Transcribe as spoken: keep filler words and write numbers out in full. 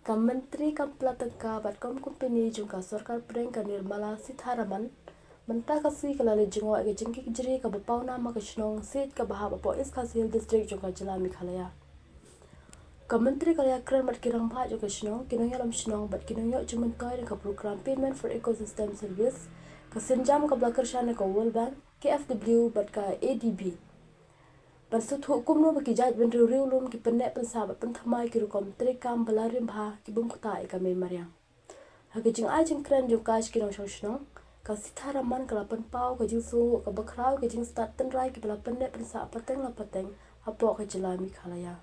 Ka Myntri kam pla tyngka bad kam kompani jong ka sorkar pdeng ka Nirmala Sitharaman mynta ka sngi ka la leit jngoh ïa ka jingkit jri kaba pawnam ha ka shnong Siej kaba hap hapoh East Khasi Hills District jong ka jylla Meghalaya. Ka Myntri ka la ïakren bad ki rangbah jong ka shnong, ki nongïalam shnong bad ki nongïoh jingmyntoi na ka program Payment for Ecosystem Service ka sienjam kaba la kyrshan da ka World Bank, K F W bad ka A D B. Ban sngewthuh kumno ba ki jaitbynriew riewlum ki pynneh pynsah bad pynthymmai ki rukom treikam ba la rim bha ki bym ktah ïa ka mei mariang. Ha ka jingai jingkren jong ka sha ki nongshong shnong, ka Sitharaman ka la pynpaw ka jingsngewnguh kaba khraw ïa ka jingstad tynrai kiba la pynneh pynsah pateng la pateng hapoh ka jylla Meghalaya.